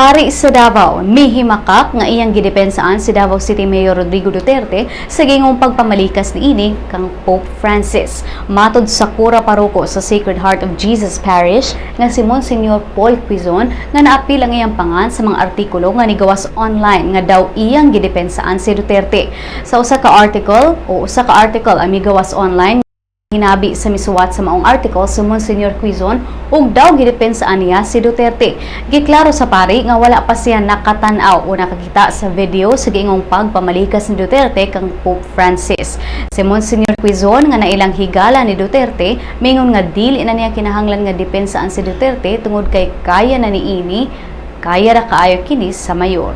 Pari sa Davao, mihimakak nga iyang gidepensaan si Davao City Mayor Rodrigo Duterte sa gingong pagpamalikas niini kang Pope Francis. Matod sa kura paroko sa Sacred Heart of Jesus Parish nga si Monsignor Paul Quizon nga naapil ang iyang pangan sa mga artikulo nga nigawas online nga daw iyang gidepensaan si Duterte. Sa usa ka article o usa ka article ang migawas online, hinabi sa misuwat sa maong article si Monsignor Quizon ug daw gidepensaan niya si Duterte. Giklaro sa pari nga wala pa siya nakatan-aw o nakakita sa video sa giingong pagpamalikas ni Duterte kang Pope Francis. Si Monsignor Quizon nga nailang higala ni Duterte, mingon nga dili na niya kinahanglan nga depensaan si Duterte tungod kay kaya na niini, kaya ra kaayo kini sa mayor.